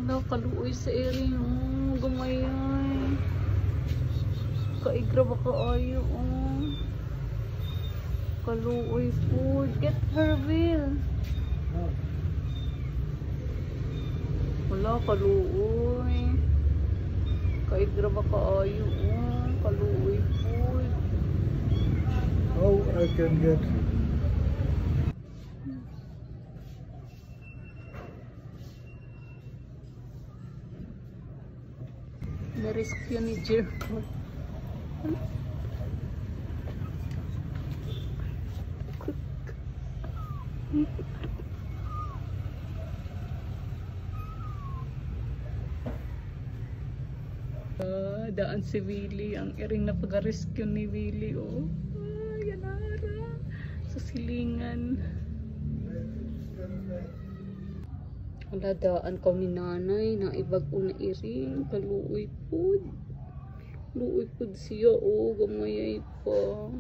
Wala, kaluoy sa area. Oh, gamay ay. Kaigra ba kaayo, oh. Kaluoy food. Get her, Will. Wala, kaluoy. Kaigra ba kaayo, oh. Kaluoy food. How I can get Na-rescue ni Jericho. Ah, daan si Willie. Ang iring na pag-rescue ni Willie, oh. Ah, yan ara. Sa silingan. Wala, daan ko ni nanay na ibag-o na iring. Kaluoy pod. Luoy pod siya, oh. Gamayay pa.